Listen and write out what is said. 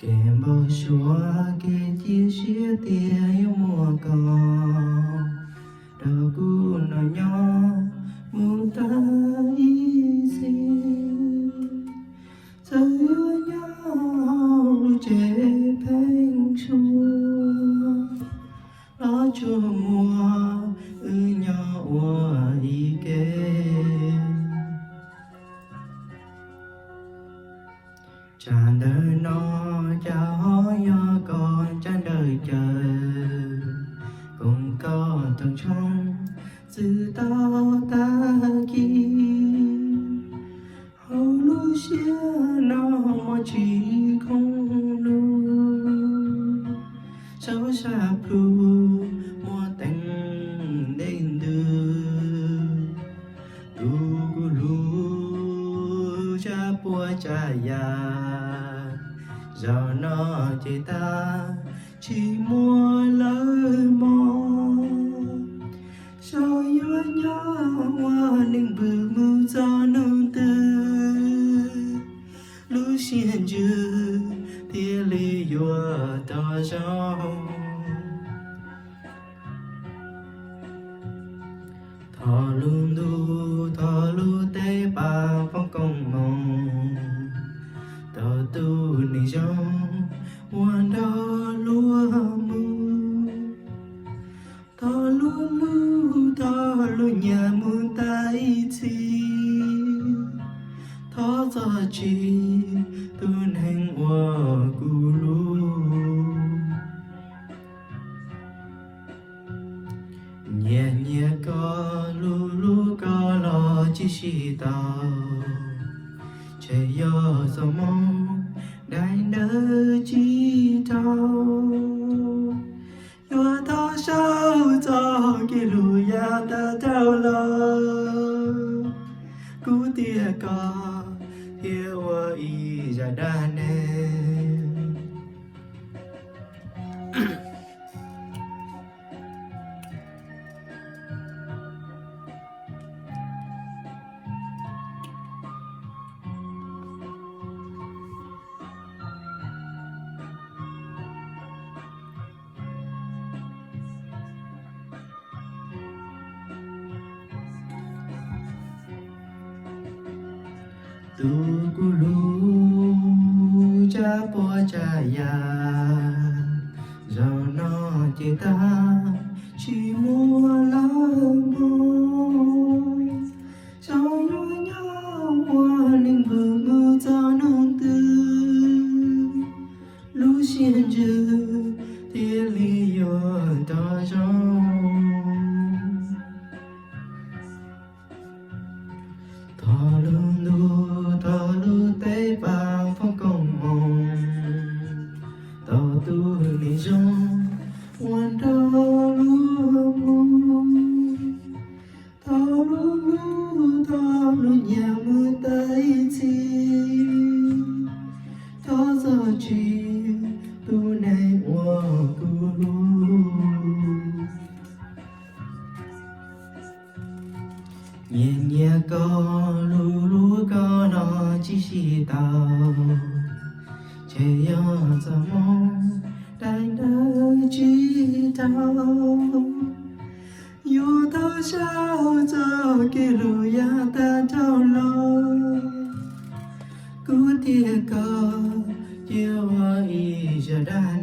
Kev npau suav kev cia siab tias yuav muaj koj rau kuv nrog nyob mus tas ib txhis. Txawm yuav nyob hauv lub tsev pheeb suab, los tsuas muaj wb nyob ua ib ke. Tsam ntawm no cas ho yog koj ntsab nrawm caws, koom koj tau ntshoo txwm tau tag kis. Hauv lub siab no muaj tsis khoob lug, saum sab plhu muaj teev dej ntws. Tus kuv hlub tsab puab tsab yam, zaum no ces tag tsis muaj lawv mog. Xyov yuav nyob ua neeg npws mus txog hnub twg, lub siab ntsws thiaj li yuav tau zoo. Thov lub ntuj thov lub teb pab foom koob hmoov rau tus neeg zoo uas nrog luag mus. Thov lub hlub thov lub nyiam mus tas ib txhis, thov txhob tseg tus neeg uas kuv hlub. Nyiam nyiam koj, hlub hlub koj los tsis sib tau, ntshe yog txoj hmoo dai ntawd tsis dhau. Yuav thov sau txoj kev hlub yav tag dhau los, kuv thiab koj thiaj ua ib zaj dab neeg. Tus kuv hlub tsab puab tsab yam, zaum no ces tag tsis muaj lawv mog. Xyov yuav nyob ua neeg npws mus txog hnub twg, lub siab ntsws thiaj li yuav tau zoo. Thov lub ntuj thov lub teb pab foom koob hmoov rau tus neeg zoo uas nrog luag mus. Thov lub hlub thov lub nyiam mus tas ib txhis, thov txhob tseg tus neeg uas kuv hlub. Nyiam nyiam koj, hlub hlub koj los tsis sib tau, ntshe yog txoj hmoo dai ntawd tsis dhau. Yuav thov sau txoj kev hlub yav tag dhau los, kuv thiab koj cia ua ib zaj dab